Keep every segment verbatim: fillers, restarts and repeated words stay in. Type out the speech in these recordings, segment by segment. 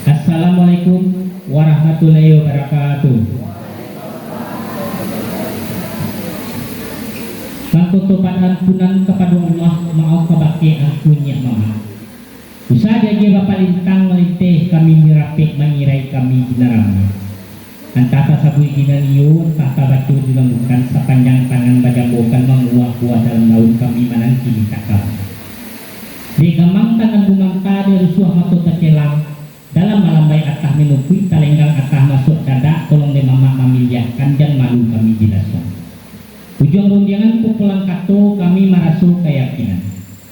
Assalamualaikum warahmatullahi wabarakatuh. Mangko tobat ampunan kapado Allah, maoh kabake angku nyiak mamak. Usah diagiah bapalintang malinteh kami mirapek mangirai kami jinaramo. Antah tasabuik di nan iyo, antah tabaco di nan bukan, sapanjang tangan bajambokan manguwah buwah dalam daun kami mananti mintak kamu. Dek gamang tangan gumanta, dek rusuah mato tacelang, dalam malambai atah minukuik talenggang atah masuak cadak, tolong dek mamak mamiliahkan, jan malu kami jilasan. Ujuang rundiangan kumpulan kato kami maraso kayakinan.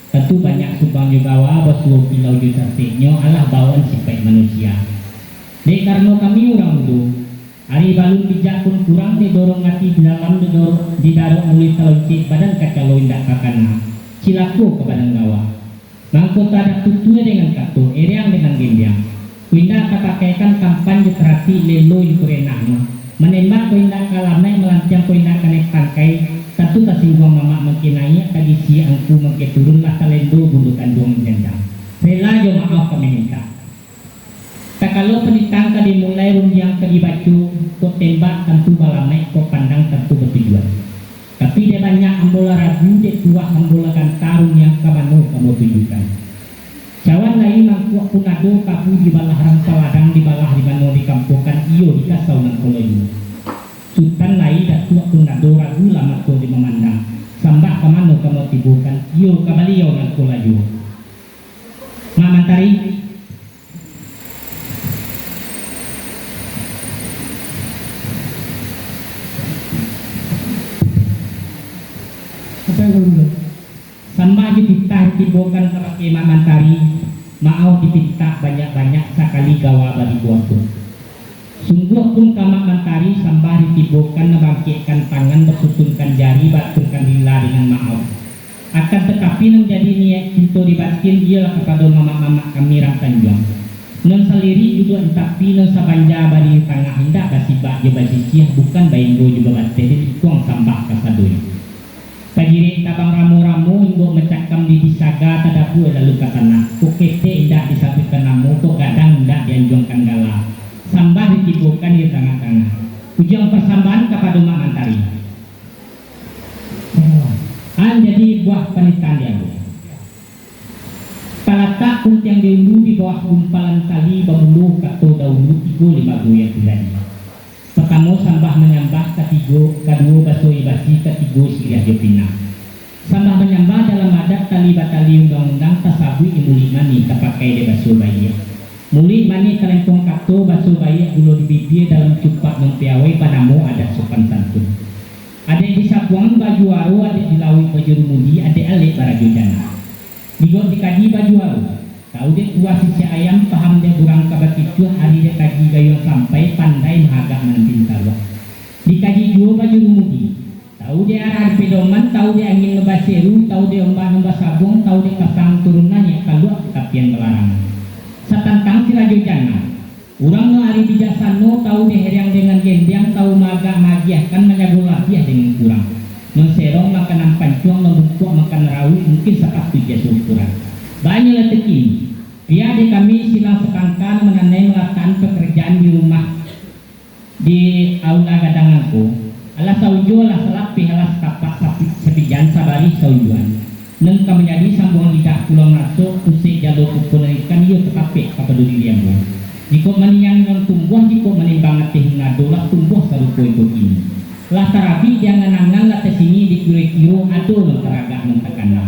Tantu banyak sumbang jo gawa, basuo kilau jo cantiknyo, alah bawaan sipaik manusia. Dek karano kami urang mudo, ari balun bijak pun kurang, didorong ati di dalam, didorong, didarok muluik taloncek, badan kacalo indak takana, cilako ka badan gawa. Mangko tadak tutua dengan kato, ereang dengan gendiang. Kok indak tapakaikan tampan jo taratik, lelo jo kurenahnyo. Manembak kok indak ka alamaik, malantiang kok indak kanai tangkai, tantu tasingguang mamak mangkenai, tagisiak angku mangke turun, lah talendo bundo kanduang jandang. Rela jo maoh kami mintak. Takalo panitang ka dimulai, rundiang ka dibaco, kok tembak tantu balamaik, kok pandang tantu batujuan. Tapi dek banyak ambo lah ragu, dek tuah ambo lah ganta, rundiang ka mano ka ambo tujukan. Cawan lai mangkuak pun ado, kabu dibalah rampal ladang, dibalah di mano dikampuakan, iyo di kasau nan kolo juo. Sutan lai datuak pun ado, ragu lah mato di mamandang, sambah ka mano ka ambo tibokan, iyo ka baliau nan kolo juo. Mak Mantari. Apa yang kau bilang? Sambah jo titah ditibokan kabake Mak Mantari, maoh dipintak banyak-banyak sakali gawa baribu ampun. Sungguah pun ka Mak Mantari sambah ditibokan, bangkekkan tangan, basusunkan jari, baturkan lila dengan maoh. Akan tatapi, nan jadi niaik cinto di batin, iyolah kapado mamak-mamak kami rang Tanjuang. Nan salirik duduak di tapi, nan sabanja badiri tangah, indak basibak jo basisiah, bukan bainggo jo babateh, dilikuang sambah kasadonyo. Tajirek tabang ramo-ramo, imbok macakam di disaga, tadabua lalu ka tanah. Kok ketek indak disabuikan namo, kok gadang indak dianjuangkan gala. Sambah ditibokan di tangah-tangah. Ujuang pasambahan kapado Mak Mantari. An jadi buah panitahan di ambo. Talatak puntiang di ulu di bawah gumpalan tali, bamulo kato daulu tigo limbago yang tadi. Partamo sambah manyambah, katigo, kaduo baso basi, katigo siriah jo pinang. Sambah manyambah dalam adat tali batali undang-undang, tasabuik di muluik manih tapakai dek baso baiak. Muluik manih talengkong kato, baso baiak gulo di bibia, dalam cupak mampiawai, banamo adat sopan santun. Adek di sabuang bajuaro, adek di lauik bajurumudi, adek alek barajo jana. Digok dikaji bajuaro, tau dek kuah sisiak ayam, paham dek urang ka bakicuah, ari dek kaji gayuang sampai, pandai mahagak mananti taruah. Dikaji juo bajurumudi, tau dek arah di pedoman, tau dek angin nan baseru, tau dek ombak nan basabuang, tau dek pasang turunan yang kaluak ka tapian balarangan. Satantang sirajo jana, urang nan ari bijaksano, tau dek hereang dengan gendiang, tau maagak maagiahkan, manyago labiah dengan kurang. Nan serong makan nan pancuang, nan bungkuak makan nan rauik, mungkin sapatuik jaso ukuran. Banyak lah takini, pihak di kami silang sapangka nan mananai malatakan pakarajaan di rumah di aula gadang angko, alah saunjua, alah salapeh, alah satapak sapi-, sapijan, sabarih saunjuan. Nan ka manjadi sambuang lidah pulang masuk, pusek jalo kuku nan ikan, iyo takapek kapado diri ambo. Jikok maniang nan tumbuah, jikok manimbang ateh nan ado, lah tumbuah sarupo iko kini. Lah tarabik di angan-angan, lah tasingih di kiro-kiro, ado nan taragak nan takana.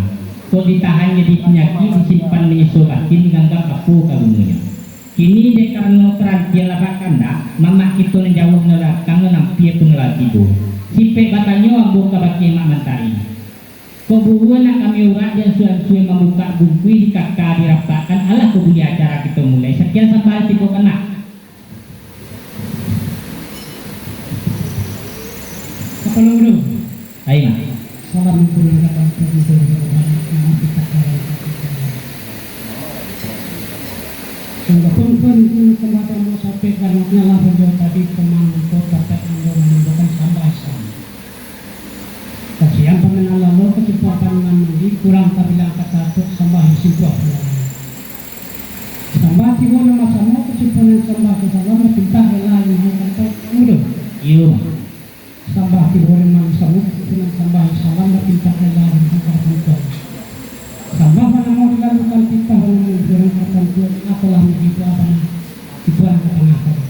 Kok ditahan jadi panyakik, disimpan manyiso batin, diganggam apo ka gunonyo. Kini dek karano parantian lah bakandak, mamak kito nan jauah nan datang, nan ampia pun lah tibo. Sipek batanyo ambo kabake Mak Mantari. Kok buruan nak kami urak, jan suwe-suwe mambukak bungkuih, dikaka dirapakkan, alah kok buliah acara kito mulai. Sakian sambah tibo kanak. Kapalo Ulu. Ai, Mak. Salam guru datang ke guru. Tapi banyaknyo lah baliau tadi, pamangko tapek ambo manimbakan sambah Islam. Kasian pamenan lalo, kacimpuang pamenan mandi, kurang tabilang kata atuk sambah disimpuah pulang. Sambah tibo nan basamo, kacimpuang nan sambah sasalam, bapintak rela yang maha kantai, kamu tu. Iyo. Sambah tibo nan basamo, kacimpuang nan sambah sasalam, bapintak rela yang maha kantai. Sambah banamo dilalukan, titah banamo digoreng, kapan tu apolah mangikuti abah. Itu nan ka tangah tadi.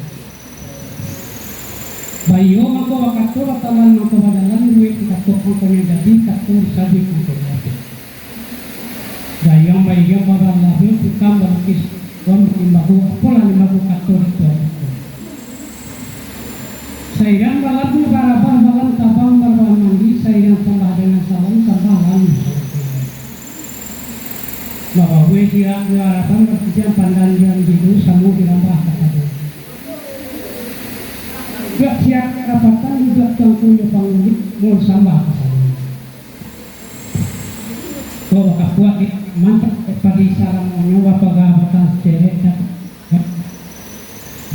Baiyo mangko bakato, batalan mangko bajalan, duduak dikatok mangkonyo jadi, kato disabuik mangkonyo jadi. Gayuang baiyo babalah, tukang balukis, wan balimbago, apolah limbago kato di tuan itu. Sairang balam barabah, balam tabang barabah mandi, sairang sambah dengan salam, sambah lalu salam. Bababuih sirak jo araban, bakuciang pandan jo anjiru, samo dirambah kasado. Duduak siak karapatan, duduak tuangku jo pangulik, mulo sambah kasado. Ko bakapuak di mantap, padi salamonyo bapaga batang cerek, dak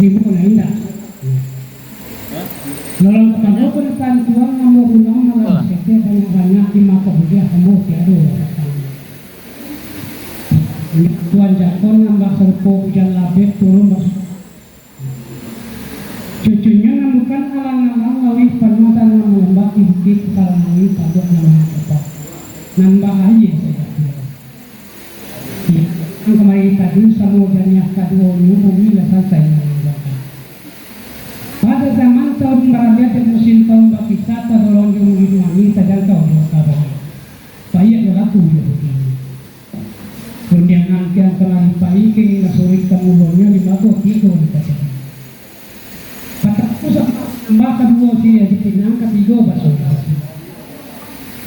ribu nan indak. Lorong kapado panataan tuan, ambo pulang malam saketek, banyak-banyak di mako buliah ambo tiado. Tuan jakon nambah sarupo ujan labek turun bas-, cucunyo nan bukan alang-alang, lawih panuah tanah malambak di bukik, palang langik tabuak nan mangkapau. Nambah aia sajo. Nan kamari tadi samo janiah kaduonyo bumi lah sansai mananggakan. Pada zaman taun baraliah dek musim taun bakisa, tadorong jo musim angin, tajangkau jo kabangan. Paiak jo laku jo budi. Rundiang angkiang kamari pai, kini lah suruik kamulonyo, limbago tigo dikajadi. Patang tu sambah, sambah kaduo siriah jo pinang, katigo baso nasi.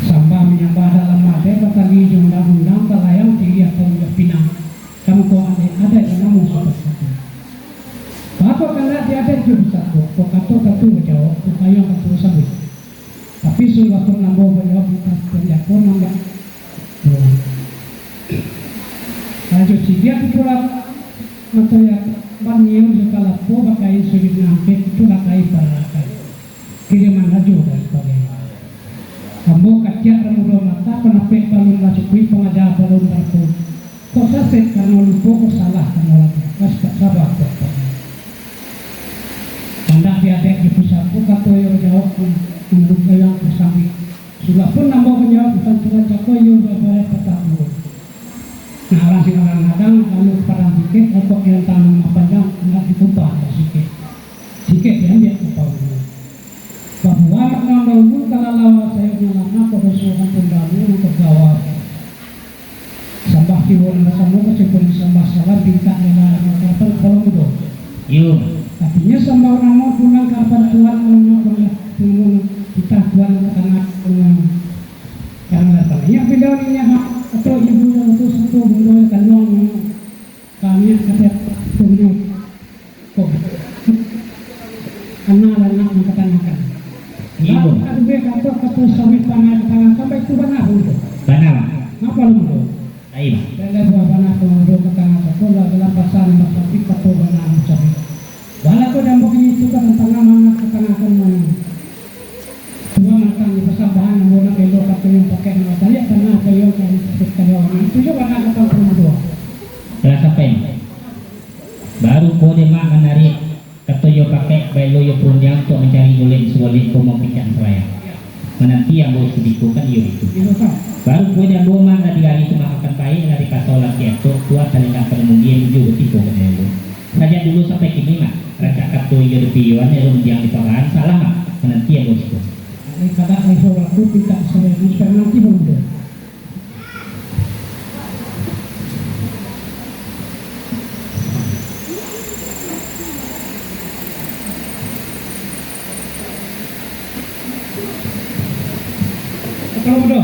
Sambah manyambah dalam adaik, batali jo undang-undang, balayang siriah taun jo pinang. Kamuko adaik-adaik nan namo sopan satu. Baa kandak di adaik jo pusako, kok kato tatu bajawab, kok gayuang kato sabuik. Tapi sungguah pun ambo bajawab, bukan panjako nambah. Rajo sigiak itulah, mato ya, baniur jo kalapo, bakain sulik nampek, itulah kain pararakan. Kiriman rajo dari pagaian. Ambo katiak ramudo mata, panapek balun bacukuik, pangaja balun barapo. Kok sasek karano lupo, kok salah karano ragu. Mas, tak sabar, kok. Kandak di adaik di pusako, kato iyo jawab, tunduk gayuang tasambuik. Sudah pun ambo manjawab, bukan surat jako, iyo babarai patah dua. Nah, urang sing urang gadang, lalu ka padang bukik, rokok di rantang nan panjang, indak dikumpah dek sikik. Sikik diambiak ka paunyo. Babuah nan dahulu, kalalau sayoknyo lama, kok doso ampun dalu, nan ka gawa. Sambah tibo nan basamo, kacampuran sambah salam, pintak rela nan ka harapan kapalo mudo. Iyo. Artinyo sambah namo pulang ka harapan Tuhan, namo pulang, namo titah Tuhan ka tangah, namo. Karano datang. Inyo bilang inyo hak, atau ibu yang utus itu, bundo yang kanduang, namo. Kami kata tunggu. Kok. Anak-anak nan katangakan. Iyo. Kalau ada kato, kato suami panah katangakan, baik tu bana pun tu. Bana. Ngapa lu tu? Lain. Dalam buah bana tu, tu katangakan, tu lah dalam pasal nomor satu, kato bana nomor satu. Bala ko jambo kini tu, katangakan mana, katangakan mana. Tuo mantang di pasambahan, ambo nak belo kato yang pakai, nak baliak tanah kayo ka sakali urang. Itu juo bana kato urang tuo. Lah sampai. Baru ko dek mak manariak kato iyo pakai, baelo iyo pundiang untuak mancari bulek, saboleh ko mampikak salayang. Mananti ambo sudikokan iyo itu. Iyo, Pak. Baru ko dek ambo mak, lah di hari tu mak makan paik, lah di pasau lah kiatok, tuah talingga ka namundi, iyo batibo ka ambo. Sajak dulu sampai kini mak, rancak kato iyo di piyoan, iyo rundiang di pabahan, salah mak, mananti ambo siko. Ai kada ai saurang tu pintak saurang tu supaya mananti bamudo. Kalau mudo.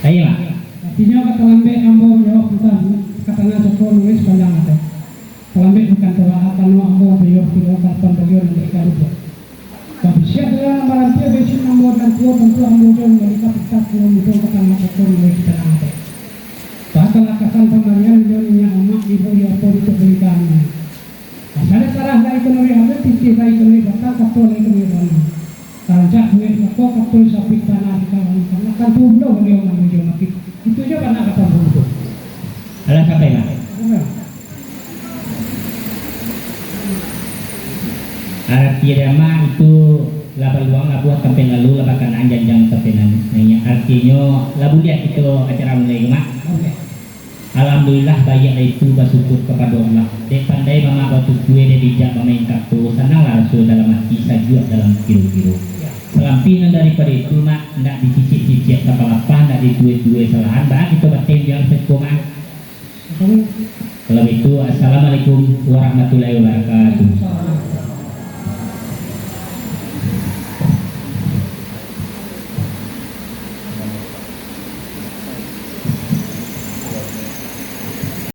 Ayo, Mak. Artinyo ka talambek ambo manjawab tantang ka tangah cako nulis panjang ate. Talambek bukan talaak, karano ambo ambiak tigo ka lapan baliau nan dari Garuda. Babisiak dalam nan baranti, abisin ambo dan tuo, tantu ambo juo mambalikan pitah tuo mudo ka tangah cako nulis panjang ate. Batalakasan pambalian jo niniak mamak, ibu iyo apo di tabalikan. Asal salah Baik kami batang kato lai kami bana. Tancak duit mako kato sabik bana di kawan. Karena kan tu benda beliau manusia mati. Itu je bana kata buku. Alah sampai lah. Arati dama itu lah baluang lah buah tampek lalu lah bakanaan janjang tampek nan naiak. Artinyo lah buliah kito acara mulai ko mak. Alhamdulillah baiak lah itu basyukur kapado Allah. Dek pandai mamak batutue dek bijak bamain kato sanang lah raso dalam ati sajuak dalam kiro-kiro. Salampih nan daripado itu mak ndak dicicik-cicik kapalapah ndak ditue-tue salahan baa kito bateh biang seko mak. Kalau itu, assalamualaikum warahmatullahi wabarakatuh.